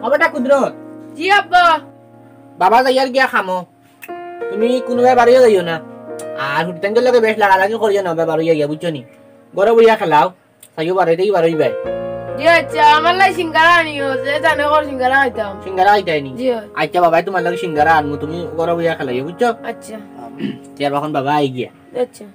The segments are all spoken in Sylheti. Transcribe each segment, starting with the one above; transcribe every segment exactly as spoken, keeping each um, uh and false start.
ও বেটা কুদরত। জি আব্বা। বাবা যাইয়ার গিয়া কামো। তুমি কুনুবায় বারইয়া যাইও না। আর হুরুতাইন্তর লগে বেশ লাগালাগি করিও না, বাবা বারইয়া গিয়া, বুঝছো নি? ঘরো বইয়া খেলাও। চাইও বারইতে কি বারইবায়। জি আচ্ছা, আমার লাগি সিঙ্গারা আনিও, যে জানে কর সিঙ্গারা খাইতাম। সিঙ্গারা খাইতায় নি? জি অয়। আচ্ছা বাবায় তুমার লাগি সিঙ্গারা আনমু, তুমি ঘরো বইয়া খেলাইও, বুঝছো? আচ্ছা। তে আর অখন বাবা আই গিয়া। আচ্ছা।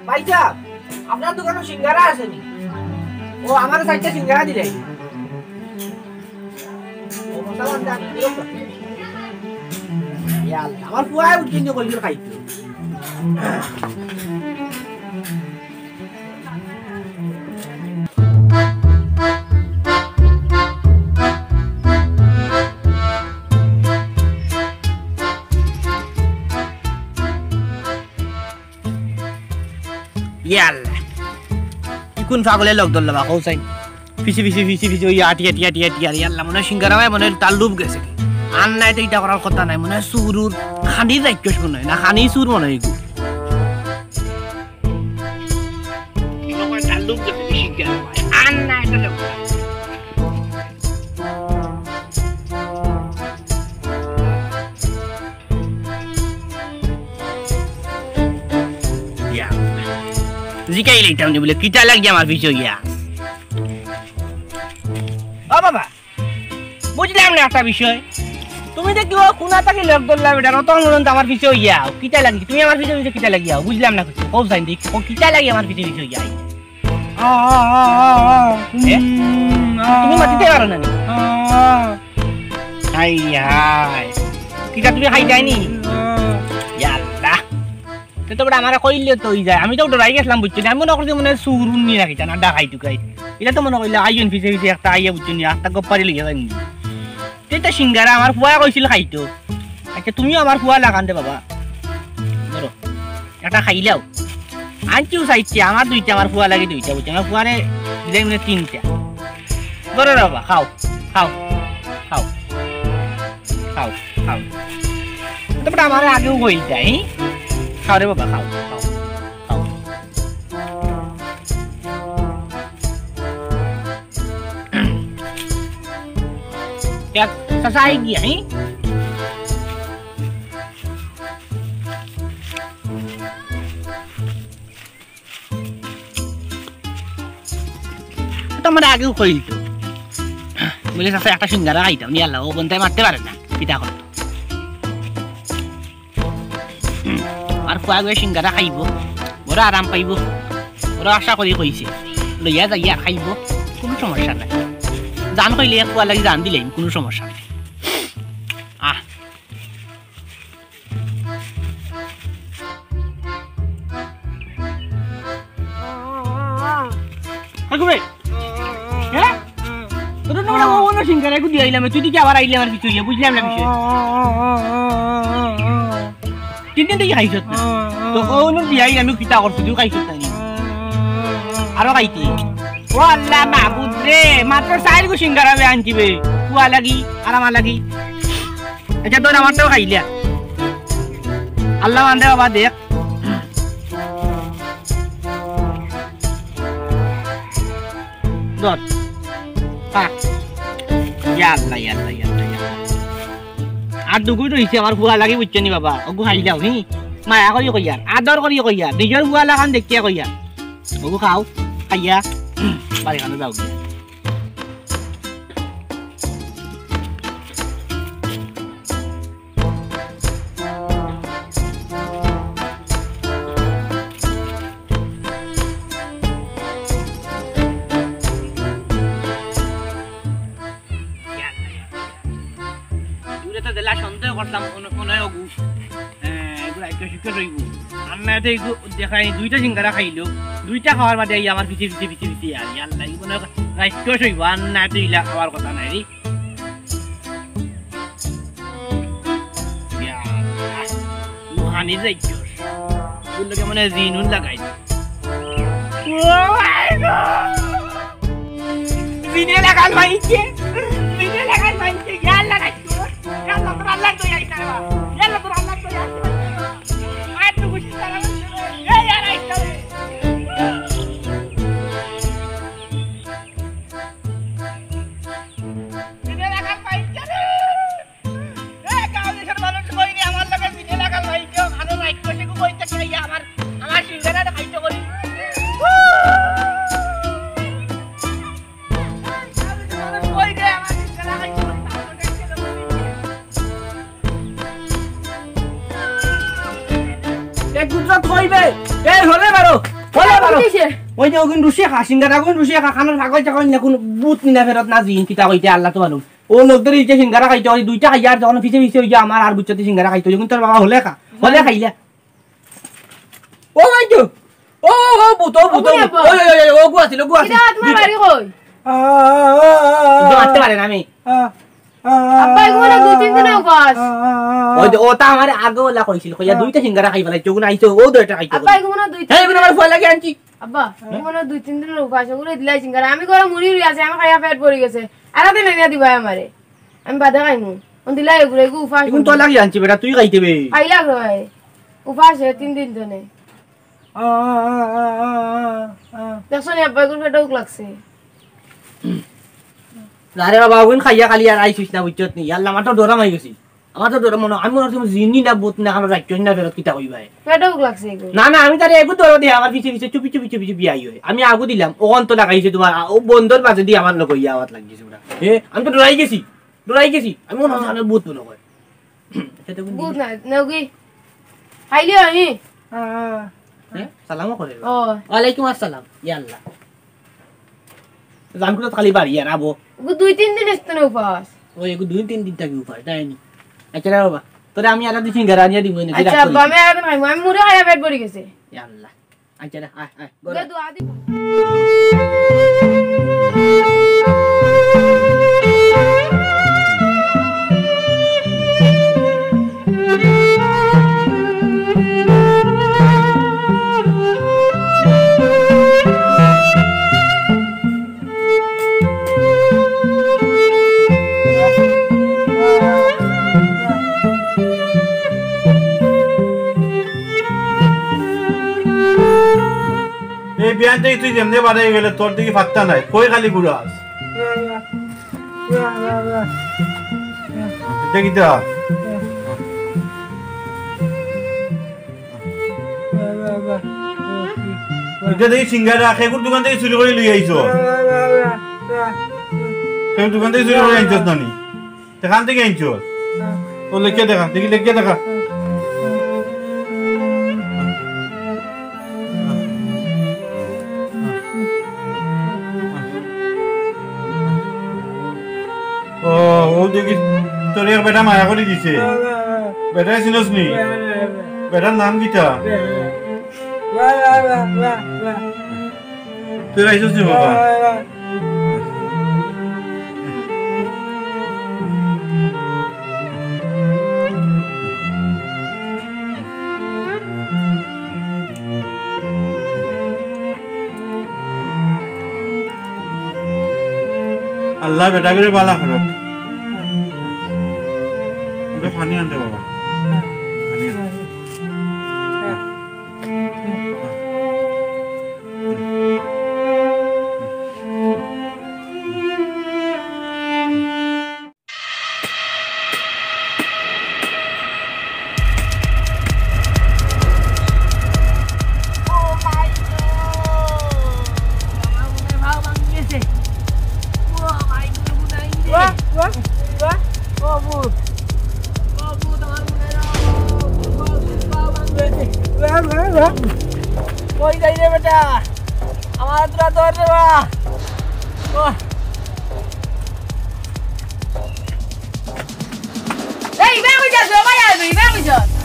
ভাইসাব, আপনার দোকানো সিঙ্গারা আছে নি? ও, আমারে চাইরটা সিঙ্গারা দিলাইন। ও, মশলা বান্দা, দিলাইন। ইয়া আল্লাহ, আমার পুয়ায় উঠে নিয়ে কইল খাইতো। ইয়া আল্লাহ, ই কুন পাগলে লগ ধরলো বা, কও চাই? পিছে পিছে, পিছে পিছে, ওই আটি, আটি, আটি, আটি, আটি, আল্লাহ, মনে হয় সিঙ্গারা ভাই, মনে হয় তার লোভ গেছে। আর নাই তো ইটা করার কথা নাই, মনে হয় চুরুর খানির রাক্ষস মনে হয়, না খানি চুর মনে হয় এগু। মনে হয় তার লোভ গেছে সিঙ্গারা ভাই। আর নাই তো লোভ। ইয়া। জিকাই লইতাম নি বুলে, কিতা লাগি আমার পিছে ইয়া? ও বাবা, বুঝলাম না একটা বিষয়। তুমি দেখি ও কুনা থাকি লগ ধরলা বেটা, রতন মতন তো আমার পিছে ইয়া। কিতা লাগি? তুমি আমার পিছে পিছে কিতা লাগি আও? বুঝলাম না কিছু। কও চাই দেখি, ও কিতা লাগি আমার পিছে পিছে ইয়া? এ? তুমি মাতিতে পারো না নি? High high. কিতা তুমি খাইতায় নি? ইয়া আল্লাহ। তে তো বেটা আমারে কইলে তো অই যায়। আমি তো ডরাই গেছিলাম, বুঝছো নি? আমি মনে করছি মনে হয় চুরুর নি রাখিতা না, ডাকাইত টুকাইত। ইটা তো মনে কইলে আইন পিছে পিছে একটা আইয়া, বুঝছো নি? একটা গপ্পারি লইয়া যাইন। তে তো সিঙ্গারা আমার ফুয়া কইছিল খাইতো। আচ্ছা, তুমিও আমার ফুয়া লাখান দে বাবা। ধরো। একটা খাইলাও। আনছিও চাইরটা, আমার দুইটা, আমার ফুয়া লাগি দুইটা, বুঝছো? আমার ফুয়ারে দিলাই মানে তিনটা। ধরো রে বাবা, খাও, খাও, খাও, খাও, খাও। তারপরে আমার আগেও কইল যাই, খাও রে বাবা, খাও, খাও, খাও। দেখ, চাচা আই গিয়া, হি? তো আমার আগেও কইল তো। বলে, "চাচা, একটা সিঙ্গারা খাইতাম নি, আল্লাহ, ও বন্ধায় মারতে পারে না, কিতা করে?" হুম, আর ফুয়া গিয়া সিঙ্গারা খাইবো, বড় আরাম পাইবো, বড় আশা করি কইছে, লইয়া যাইয়া খাইবো, কুনু সমস্যা নাই। জান কইলে এক ফুয়া লাগি জান দিলে কুনু সমস্যা নাই। আহ। হাগু বে। হ্যাঁ? তোর না মানে ও অন্য সিঙ্গারা একটু দিয়ে আইলাম, তুই দিকে আবার আইলে আমার কিছু ইয়ে, বুঝলাম না বিষয়। তিন দিন থেকে খাইছত না। তো ও অন্য দিয়ে আইলে আমি কিতা করছি, তুই খাইছত না নি? আরো খাইতে। ও আল্লাহ মাবুদ রে, মাত্র চাইরগু সিঙ্গারা বে আনছি বে। ফুয়া লাগি, আর আমার লাগি। আচ্ছা, তোর আমারটাও খাইলিয়া। আল্লাহ বান্দে বাবা দেখ। ধর। খা। ইয়া আল্লাহ, ইয়া আল্লাহ, ইয়া আল্লাহ, ইয়া আল্লাহ। আর দুগু রইছে আমার ফুয়া লাগি, বুঝছো নি বাবা? ওগু খাইলাও, হি? মায়া করি কইয়ার, আদর করি কইয়ার, নিজর ফুয়া লাখান দেখিয়া কইয়ার। ওগু খাও, খাইয়া বাড়ি খানো যাও গিয়া। যেলা সন্দেহ করতাম, মনে, মনে হয় অগু, এ, এগু রাইক্ষ-সিক্ষ অইবো। আর না তো এগু দেখাই, দুইটা সিঙ্গারা খাইলো, দুইটা খাওয়ার বাদে এই আমার পিছে, পিছে, পিছে, পিছে আর, ইয়াল্লা, এগু মনে হয় রাইক্ষ অইবো, আর না তো ইলা খাওয়ার কথা নাই রে। ইয়াল্লা, নুহানি যাইতো। এগুলোকে মনে হয় জিনুন লাগাই। ও মাই গড! জিনে লাগাল মাইছে, জিনে লাগাল মাইছে, ইয়াল্লা রাইক্ষ। ইয়াল্লা, তোর আল্লাহর দয়া আইছে রে বাবা। ইয়াল্লা, তোর আল্লাহর দয়া আইছে। আর তো খুশি তারা, এই আর আইছে। জিনে লাগাল মাইছে রে। এ, গাঁও দেশের মানুষ কই রে, আমার লগে জিনে লাগাল মাইছে, আরো রাইক্ষ অইছে, কই থাকি আইয়া আমার, আমার সিঙ্গারা খাইতে করি। এক গুজরাট কইবে, এই হলে বারো, হলে বারো। কিসে? ওই যে ওগুন রুশিয়া খা, সিঙ্গারা গুন রুশিয়া খা, খানোর ফাগল চাকল না, কোনো বুত নি না ফেরত না জিন, কিতা কইতে আল্লাহ তো মালুম। ও লোকদের এই যে সিঙ্গারা খাইতে হয়, দুইটা খাইয়া আর যখন পিছে পিছে ওই যে আমার আর বুঝতে সিঙ্গারা খাইতে হয়, যখন তোর বাবা হলে খা, হলে খাইলে। ও ভাই তো, ও, ও, ভূত, ও, ভূত, ও, ওই, ওই, ওই, ওই, ওগু আছিল, ওগু আছিল। কিরা, তোমার বাড়ি কই? আ, আ, আ, আ, আ। কিন্তু মারতে পারে না আমি। আ, আ, আ, আব্বা, এগুলো দুই তিন দিনের উপাস। আ, আ, আ, আ। ওই যে, ও তা আমার আগে ওলা কইছিল, কইয়া আ। দুইটা সিঙ্গারা খাই ফেলাইছে, ওগুন আইছে, ও দুইটা খাইতে হ্যাঁ, বলে। এগুলো দুই তিন হ্যাঁ, এগুলো আমার ফয়লা গিয়া আনছি। আব্বা, আ। এগুলো দুই তিন দিনের উপাস, ওগুলো দিলাই সিঙ্গারা। আমি ঘরে মুড়ি উড়ি আছে, আমার খাইয়া পেট ভরি গেছে। আর আতে নেনিয়া দিবা আমারে। আমি বাদে খাইমু। অন দিলাই এগুলো, এগু উপাস এগুন তো করবো। লাগি আনছি বেটা, তুই খাইতে বে। খাইলা গো ভাই। উপাস হে তিন দিন ধরে। আ, আ, আ, আ, আ, আ। দেখছো নি আব্বা, এগুলো পেটে ভুক লাগছে। না রে বাবা, ওগুন খাইয়া খালি আর আইসিস না, বুঝছত নি? ইয়াল্লা, আমার তো ডরাম আই গেছি। আমার তো ডরাম মনে হয়, আমি মনে হয় তুমি জিন্নি না, ভূত না, আমার রাখছো না, ফেরত কিতা কইবায়? পেটে ভুক লাগছে এগুলো। না, না, আমি তারে এগু ডর দিয়া আমার পিছে পিছে চুপি চুপি চুপি চুপি আই হয়। আমি আগু দিলাম, ওখান তো লাগাইছে তোমার, আ, ও বন্দর বাজে দিয়ে আমার লোক ইয়া আওয়াজ লাগিয়েছে ওরা। এ, আমি তো ডরাই গেছি, ডরাই গেছি। আমি মনে হয় আমার ভূত মনে হয়। সেটা কোন ভূত জিনিস? না, নগি। খাইলি আমি। আ, আ। হ্যাঁ? সালামও করে। ও। ওয়ালাইকুম আসসালাম। ইয়া আল্লাহ। জানকুটা খালি বাড়ি আর আবো। এগু দুই তিন দিন আসতে না উপাস। ও, এগু দুই তিন দিন থাকি উপাস, তাই নি? আচ্ছা রে বাবা, তোরে আমি আলাদা সিঙ্গারা আনিয়া দিব নে, আচ্ছা, রাগ করিস আব্বা, না। আমি আর এখন খাইমু। আমি মুড়ি খাইয়া পেট ভরি গেছে। ইয়া আল্লাহ। আচ্ছা রে, আয়, আয়, ঘরে। দে, দোয়া দিব। এই বিয়ান থাকি তুই যেমনে বাড়াই গেলে তোর দিকে ফাত্তা নাই, কই খালি ঘুরাস? এটা কিতা? এটা দেখি সিঙ্গারা, খেকুর দোকান থাকি চুরি করি লই আইছো। খেকুর দোকান থাকি চুরি করি আনছস না নি? এখান থাকি আনছস? ও লেখে দেখা, দেখি লেখে দেখা। ও, ও দেখি তোর এক বেটা মায়া করি দিছে। বেটা চিনস নি? বেটার নাম কিতা? তুই আইছস নি বাবা? আল্লাহ বেটা করে বালা করো। ওটা পানি আনতে বাবা। পানি আনতে। Oh my God! আমার মনে হয় ভাও ভাঙি গেছে। Oh my God, মনে হয় রে। বাহ, বাহ, বাহ। ও ভূত। ও ভূত, আমার মনে হয় ভাও, ভাও, ভাও ভাঙি গেছে। বাহ, বাহ, বাহ। কই যাই রে বেটা? আমার তোরা ধর রে বা। ও।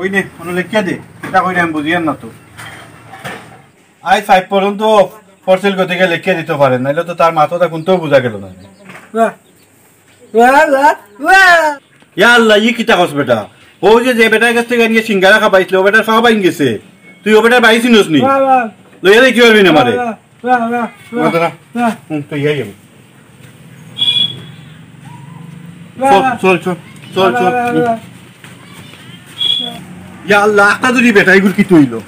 ওই নে, অনো লেখিয়া দে। ইটা কইরা আমি বুঝিয়ার না তো। আইজ ফাইভ পর্যন্ত ফর সেল গতিকে লেখিয়া দিতো পারে, নাইলে তো তার মাথাটা কুনটাউ বুঝা গেল না। বাহ, বাহ, বাহ, বাহ। ইয়া আল্লাহ, ই কিতা কস বেটা? অউ যে, যে বেটার গেছ থাকি আনিয়া সিঙ্গারা খাবাইছলে, অউ বেটার ফাও ভাঙ্গি গেছে। তুই অউ বেটার বাড়ি চিনস নি? বাহ, বাহ। লইয়া যাইতে পারবি না আমারে। বাহ, বাহ, বাহ, বাহ, বাহ। বাহ। হুম, তো ইয়া যাবো। বাহ, চল, বাহ। চল, চল, চল, বাহ, চল। বাহ, বাহ, বাহ। ইয়া আল্লাহ, আখতা ধরি বেটা, ইগুর কিতা অইলো?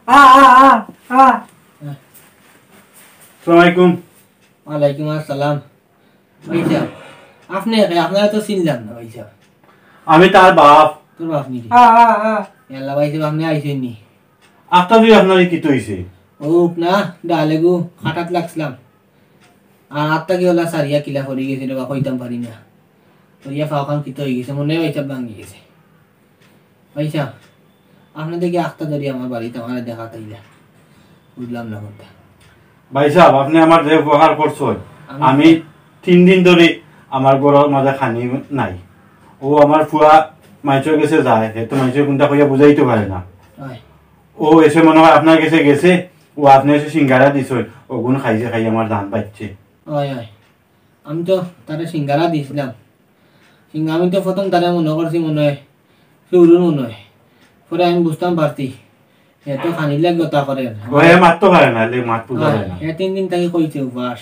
আ, আ, আ, আ। আসসালামু আলাইকুম। ওয়ালাইকুম আসসালাম। ভাইসাব, আপনে কে? আপনারে তো চিনলাম না ভাইসাব। আমি তার বাপ। তোর বাপ নি? আ, আ, আ। ইয়াল্লা ভাইসাব, আপনে আইছইন নি? আখতা ধরি আপনার কিতা অইছে? ও না, ডালেগু খাটাত লাগছিলাম। আর আত্তা কি অলা সারিয়া কিলা পড়ি গেছে রে বা, কইতাম পারি না। পড়িয়া ফাওখান কিতা অই গেছে, মনে অয় ভাইসাব ভাঙ্গি গেছে। ভাইসাব, আপনে দেখি আখতা ধরি আমার বাড়িত আমারে দেখাত আইলা। বুঝলাম না কথা। ভাইসাব, আপনে আমার যে উপকার করছইন, আমি আমি তিন দিন ধরি আমার ঘরর মাঝে খানি নাই। অউ আমার ফুয়া মাইনষর গেছে যায়, হে তো মাইনষরে কুনতা কইয়া বুঝাইতো পারে না। অয়। অউ এসে মনে অয় আপনার গেছে গেছে, অউ আপনে এসে সিঙ্গারা দিছইন, অগুন খাইছে, খাই আমার জান বাঁচছে। অয়, অয়। আমি তো তারে সিঙ্গারা দিছিলাম। সিং-, আমি তো প্রথম তারে মনে করছি মনে অয়, চুরুর মনে অয়। পরে আমি বুঝতাম পারছি, হে তো খানির লাগি কথা করে না। অয়, হে মাততো পারে না, লে মাত বুঝা যায় না। হে তিন দিন থাকি কইছে উপাস।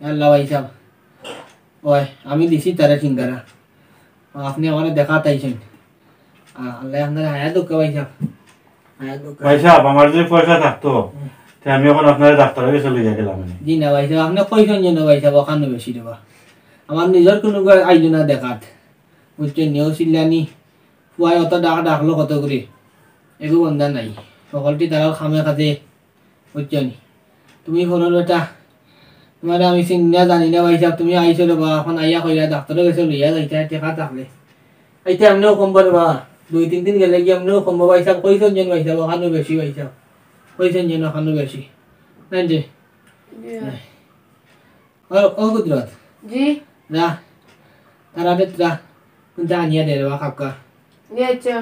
আল্লাহ ভাইসাব। অয়, আমি দিছি তারে সিঙ্গারা। আপনে আমারে দেখাত আইছইন। আ-, আল্লায় আপনারে হায়াত রাখউক্কা ভাইসাব। হায়াত রাখউক্কা। ভাইসাব, আমার যদি পয়সা থাকতো, হুম। তে আমি অখন আপনারে ডাক্তারর গেছে লইয়া গেলাম অনে। জি না ভাইসাব, আপনে কইছইন যেন ভাইসাব, অখানউ বেশি রে বা। আমার নিজর কুনু গু আইলো না দেখাত। বুঝছইন নি, অউ চিল্লানি, ফুয়ায় অত ডাক ডাকলো কত করি। এগু বন্দা নাই। হকলটি তারার কামে কাজে বুঝছো নি? তুমি ঘরর বেটা, তুমারে আমি চিনি না, জানি না ভাইসাব, তুমি আইছো রে বা, অখন আইয়া কইরা ডাক্তারর গেছে লইয়া যাইতায়, টেকা থাকলে। আইতে এমনেও কমবো রে বা, দুই তিন দিন গেলেগি এমনেও কমবো ভাইসাব, কইছইন যেন ভাইসাব, অখানউ বেশি ভাইসাব, কইছইন যেন অখানউ বেশি। নাইন জি। জি। ও, ও কুদরত। জি। যা, তাড়াতাড়ি যা, কুনতা আনিয়া দে রে বা, খাউক্কা। জি, আচ্ছা।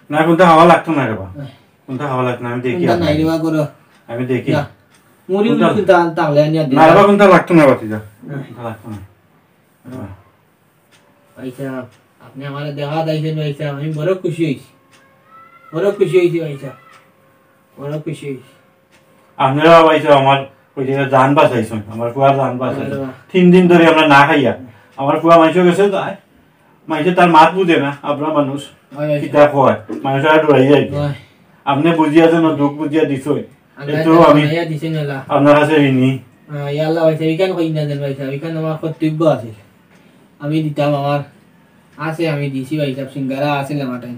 না, কুনতা খাওয়া লাগতো না রে বা। হ্যাঁ। কুনতা খাওয়া লাগতো না, আমি দেখি কুনতা নাই রে বা, করো। আমি দেখি। যা। মুড়ি কুনতা? কুনতা তাহলে আনিয়া দে। না রে বা, কুনতা লাগতো না, বাতি যা। হ্যাঁ। কুনতা লাগতো না। হ্যাঁ। ভাইসাব, আপনে আমারে দেখাত আইছইন ভাইসাব, আমি বড় খুশি অইছি। বড় খুশি অইছি ভাইসাব। বড় খুশি অইছি। আপনারা ভাই সাহেব আমার ওই যে জান বাঁচাইছইন, আমার ফুয়ার জান বাঁচাইছইন। তিন দিন ধরি আমরা না খাইয়া, আমার ফুয়া মাইনষর গেছে যায়, মাইনষে তার মাত বুঝে না, আবরা মানুষ, হয়, হয়। কিতা কয়, মানুষ আর ডরাই যায়। হয়। আপনে বুঝিয়া যেন দুঃখ বুঝিয়া দিছইন, আল্লাহ এতো তাআলা আমি বানাইয়া দিছইন আল্লাহ। আপনার কাছে ঋণী। হ্যাঁ, ইয়া আল্লাহ ভাই সাহেব, ইখান কই না দেন ভাই সাহেব, ইখান আমার কর্তব্য আছে। আমি দিতাম, আমার আছে, আমি দিছি ভাই সাহেব, সিঙ্গারা আছে আমার টাইম।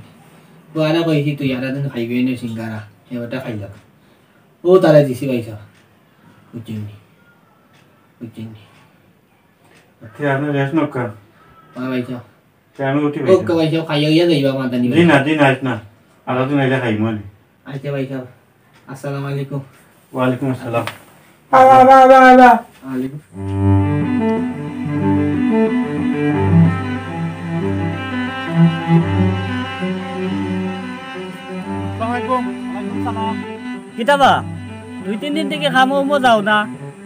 তো আরে কইছি তুই আর দিন খাইবে না সিঙ্গারা, এবারটা খাইলাম। ও তারা দিছি ভাই সাহেব। বুঝছেন নি? বুঝছেন নি? আচ্ছা, আপনি রেস্ট নক খান। হ্যাঁ ভাই সাহেব। তে আমি উঠি ভাই ওকে সাহেব। ভাই সাহেব, খাইয়া গিয়া যাইবা মাদানি জি ভাই। না, জি না, আইস না। আরো দিন আইলে খাইমু আমি। আচ্ছা ভাই সাহেব, আসসালামু আলাইকুম। ওয়ালাইকুম আসসালাম। বাবা, বাবা, বাবা। ওয়ালাইকুম। আসসালামু আলাইকুম। ওয়ালাইকুম সালাম। কিতা বা? দুই তিন দিন থাকি কামো উমো যাও না।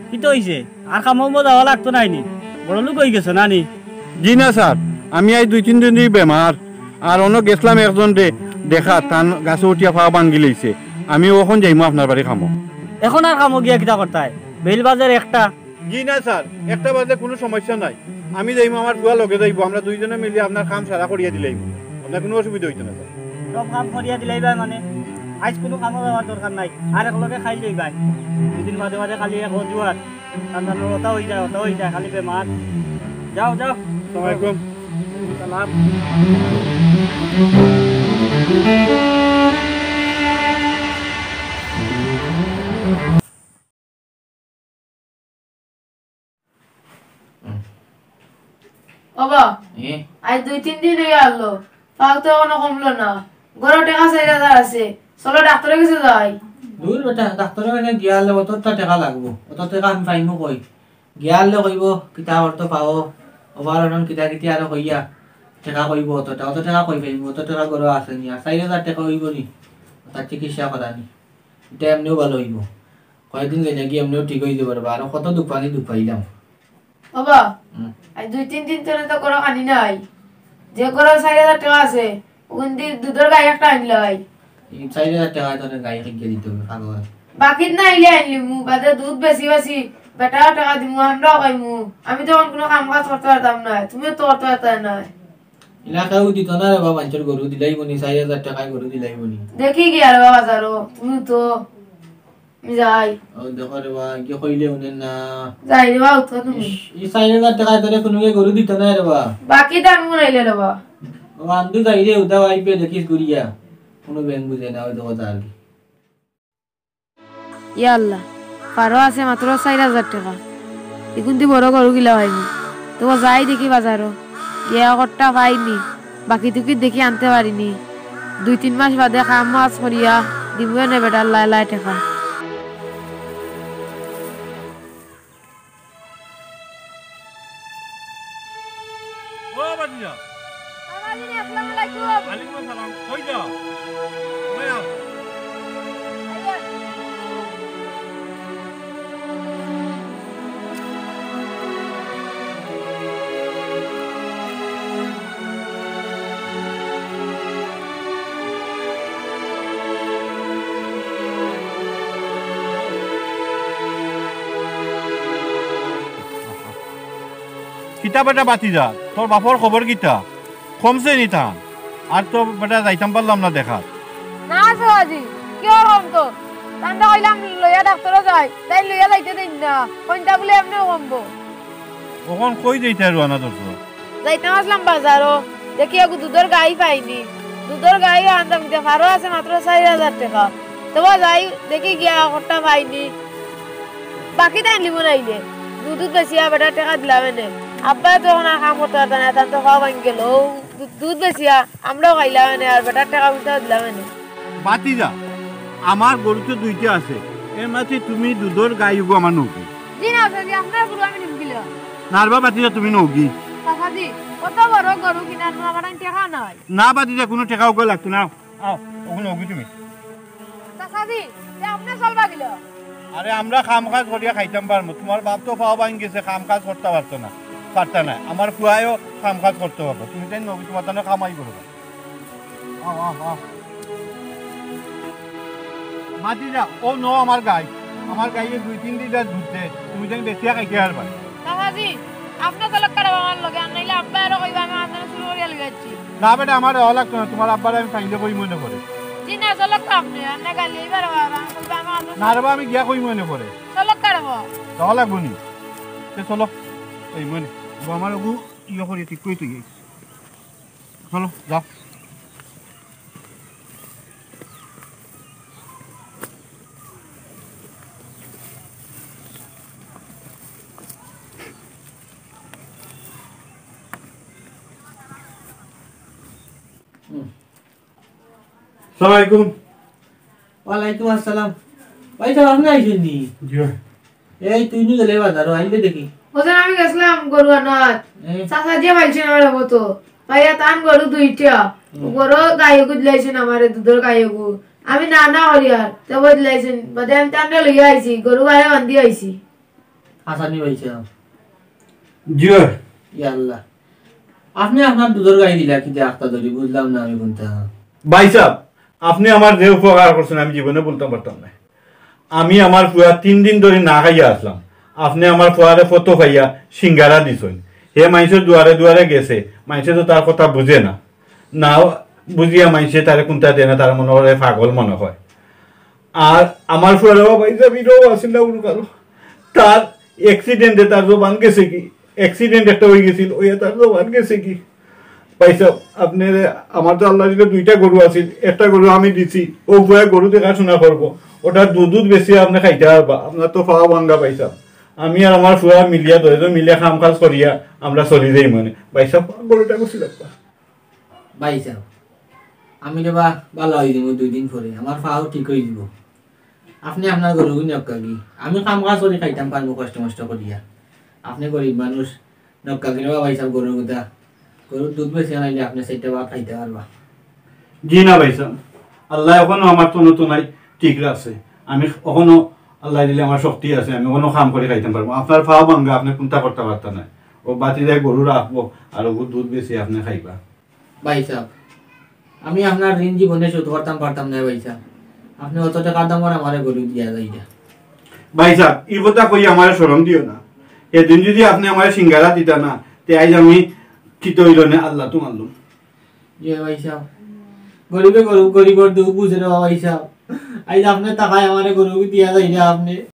কিতা অইছে? আর কামো উমো যাওয়া লাগতো নায় নি? বড় লোক অই গেছো না নি? জি না স্যার, আমি আইজ দুই তিন দিন ধরি বেমার। আর অনো গেছলাম একজনরে দেখাত, তান গাছো উঠিয়া পাও ভাঙ্গি লইছে। আমি অখন যাইমু আপনার বাড়ি কামো। অখন আর কামো গিয়া কিতা করতায়? বেইল বাজের একটা। জি না স্যার, একটা বাজলে কুনু সমস্যা নাই। আমি যাইমু, আমার ফুয়া লগে যাইবো, আমরা দুইজনে মিলি আপনার কাম সারা করিয়া দিলাইমু। আপনার কুনু অসুবিধা অইতো না স্যার। সব কাম করিয়া দিলাইবা মানে? আইজ কুনু কামো যাওয়ার দরকার নাই, আর একলগে খাই লইবায়। দুদিন বাদে বাদে খালি এক অজুহাত, তান তান ওটা অই যায়, ওটা অই যায়, খালি বেমার। যাও, যাও। আসসালামু আলাইকুম। সালাম। ওবা, এ? আইজ দুই তিন দিন অইয়া আরলো, পাও তো অখনো কমলো না। ঘরো টেকা চাইর হাজার আছে, চলো ডাক্তরর গেছে যাই। দূর বেটা, ডাক্তরর গেছে গিয়া আরলে অততা টেকা লাগবো, অত টেকা আমি পাইমু কই? গিয়া আরলে কইবো, কিতা করতো পাও, operation কিতা কিতি আরো কইয়া, টেকা কইবো অততা, অত টেকা কই পাইমু, অত টেকা ঘরো আছে নি, আর চাইর হাজার টেকা অইবো নি, তার চিকিৎসা করানি, ইটা এমনেও ভালা অইবো। কয়েকদিন যাইয়া গিয়া এমনেও ঠিক অই যাইবো রে বা, আরো কত দুপানি দুপাইলাম। ওবা, হুম। আইজ দুই তিন দিন ধরি তো ঘরো খানি নাই। যে ঘরো চাইর হাজার টেকা আছে, অগুন দি দুধর গাই একটা আনিলাই। ই চাইর হাজার টেকা তোরে গাই কিনিয়া দিতে অইবো, পাগল। বাকিত না আইলে আনিলিমু, বাদে দুধ বেচি বেচি বেটারেও টেকা দিমু, আমরাও খাইমু। আমি তো অখন কুনু কাম কাজ করতে পারতাম না, তুমিও তো করতে পারতায় না। ইলা কেউ দিতো না রে বা, মানষর গরু দিলাইবো নি, চাইর হাজার টেকায় গরু দিলাইবো নি। দেখি গিয়া রে বা বাজারো, তুমি তো, আমি যাই। ও দেখো রে বা, কি কইলে হুনে না। যাই রে বা, উঠো তুমি। ইস, ই চাইর হাজার টেকায় তোরে কুনুগে গরু দিতো না রে বা। বাকিত আমি বানাইলে রে বা। ও আন্দু যাই রে, উদাও আইবে দেখিস ঘুরিয়া। কুনু ব্যাংক বুঝে না, ওই দেখো যার কি। ইয়া আল্লাহ, পারো আছে মাত্র চাইর হাজার টেকা। ইগুন দি বড় গরু গিলা পাইমু। তো যাই দেখি বাজারো। গিয়া কট্টা পাইনি। বাকি তুকি দেখি আনতে পারিনি। দুই তিন মাস বাদে কাম কাজ করিয়া দিমু এনে বেটার লায় লায় টেকা। ও ভাতিজা। বাবাজি, আসসালামু আলাইকুম। ওয়ালাইকুম আসসালাম। কই যাও? কই যাও? আইয়া। কিতা বেটা ভাতিজা, তোর বাপর খবর কিতা? কমছে নি তান? আর তো বেটা যাইতাম পারলাম না দেখাত। না চাচাজি, কিওর কমতো? তানরে কইলাম লইয়া ডাক্তরো যাই, তাইন লইয়া যাইতে দেইন না। কইন্তা বুলে এমনেও কমবো। অখন কই যাইতায় রওয়ানা ধরছো? যাইতাম আছলাম বাজারো, দেখি এগু দুধর গাই পাইনি। দুধর গাইও আনতাম কিতা, পারো আছে মাত্র চাইর হাজার টেকা। তবু যাই, দেখি গিয়া কট্টা পাইনি। বাকিত আনিলিমু নাইলে। দুধ দুধ বেচিয়া বেটার টেকা দিলাম এনে। আব্বায় তো অখন আর কাম করতে পারতা নায়, তান তো পাও ভাঙ্গি গেলো। অউ দু-, দুধ বেচিয়া আমরাও খাইলাম এনে, আর বেটার টেকা পয়সাও দিলাম এনে। ভাতিজা, আমার গরু তো দুইটা আছে, এর মাঝে তুমি দুধর গাই উগু আমার নওগি। জি না, চাচাজি, আপনার গরু আমি নিমু কিলা? না রে বা ভাতিজা, তুমি নওগি। চাচাজি, অত বড় গরু কিনার নু আমার টেকা নাই। না ভাতিজা, কুনু টেকা উগু লাগতো না। আও, অখন নওগি তুমি। চাচাজি, তে আপনে চলবা কিলা? আরে, আমরা কাম কাজ করিয়া খাইতাম পারমু। তুমার বাপ তো পাও ভাঙ্গি গেছে, কাম কাজ করতা পারতো না, পারতা নায়। আমার ফুয়ায়ও কাম কাজ করতে পারবো। তুমি তাইন নওগি, তুমার তানে কামাই করবা। আও, আও, আও। ভাতিজা, অউ নও আমার গাই। আমার গাইয়ে দুই তিন লিটার দুধ দেয়, তুমি যেন বেচিয়া খাইতে পারবা। চাচাজি, আপনে চলউক্কা রে বা আমার লগে, আর নাইলে আব্বায় আরো কইবা আমি আপনারে চুরি করিয়া লইয়া আইছি। না বেটা, আমার যাওয়া লাগতো না, তুমার আব্বারে আমি পাইলে কইমু নে পরে। জি না, চলউক্কা আপনে, আর না গালি এইবার আবার আমি কইবা আমি আপনারে না রে বা, আমি গিয়া কইমু নে পরে। চলউক্কা রে বা। যাওয়া লাগবো নি? তে চলো, এই মনে, ও আমার ওগু ইয়ে করি ঠিক করি তুই। চলো, যাও। আসসালামু আলাইকুম। ওয়ালাইকুম আসসালাম। ভাইসাব, আপনে আইছইন নি? জি অয়। এই, তুই নি গেলে বাজারো, আইলে দেখি। ওজন আমি গেছিলাম গরু আনাত। এ। চাচাজিয়ে পাইছইন আমারে মতো। পাইয়া তান গরু দুইটা। হুম। গরু গাইগু দিলাইছইন আমারে, দুধর গাইগু। আমি না না করিয়ার, তে বদলাইছইন। বাদে আমি তানরে লইয়া আইছি, গরু গায়ে বান্ধি আইছি। হাসানি ভাইসাব। জি অয়। ইয়া আল্লাহ। আপনে আপনার দুধর গাই দিলা কিতা আখতা ধরি, বুঝলাম না আমি কুনটা। ভাইসাব, আপনে আমার যে উপকার করছইন আমি জীবনে ভুলতাম পারতাম নায়। আমি আমার ফুয়া তিন দিন ধরি না খাইয়া আছলাম, আপনে আমার ফুয়ারে ফটো পাইয়া সিঙ্গারা দিছইন। হে মাইনষর দুয়ারে দুয়ারে গেছে, মাইনষে তো তার কথা বুঝে না, না বুঝিয়া মাইনষে তারে কুনটা দেয় না, তার মনে করে পাগল মনে হয়। আর আমার ফুয়ারে বা ভাইসাব ইটাও আছিল না কোনো কারণ। তার accident-এ তার জবান গেছে গি, accident একটা অইগেছিল, অইয়া তার জবান গেছে গি। ভাইসাব, আপনে, আমার তো আল্লায় দিলে দুইটা গরু আছিল, একটা গরু আমি দিছি, অউ ফুয়ায় গরু দেখাশুনা করবো, ওটার দুধ দুধ বেচিয়া আপনে খাইতা পারবা, আপনার তো পাও ভাঙ্গা ভাইসাব। আমি আর আমার ফুয়া মিলিয়া দুইজন মিলিয়া কাম কাজ করিয়া আমরা চলি যাইমু নে। ভাইসাব, গরুটা গোসল লাগবা। ভাইসাব, আমি রে বা ভালা অইযিমু দুই দিন পরে, আমার পাও ঠিক অইযিবো। আপনে আপনার গরুগু নিউক্কা গি, আমি কাম কাজ করি খাইতাম পারমু কষ্ট মষ্ট করিয়া। আপনে গরিব মানুষ, নিউক্কা গি রে বা ভাইসাব গরুগুতা। গরুর দুধ বেচিয়া নাইলে আপনে চাইরটা ভাত খাইতা পারবা। জি না ভাইসাব, আল্লায় অখনো আমার তন তনাই ঠিক রাখছে। আমি অখনো আল্লায় দিলে আমার শক্তি আছে, আমি অখনো কাম করি খাইতাম পারমু। আপনার পাও ভাঙ্গা, আপনে কুনটা করতা পারতা নায়। অউ ভাতিজায় গরু রাখবো, আর অগু দুধ বেচিয়া আপনে খাইবা। ভাইসাব, আমি আপনার ঋণ জীবনে শোধ করতাম পারতাম নায় ভাইসাব। আপনে অত টেকার দামর আমারে গরু দিয়া যাইরা। ভাইসাব, ই কথা কইয়া আমারে শরম দিও না। হেদিন যুদি আপনে আমারে সিঙ্গারা দিতা না, তে আইজ আমি কিতা অইলো নে আল্লাহ তো মানলুম। ইয়ে ভাইসাব, গরিবে গরু, গরিবর দুখ বুঝে রে বা ভাইসাব। আইজ আপনে টেকায় আমারে গরু দিয়া যাইরা আপনে।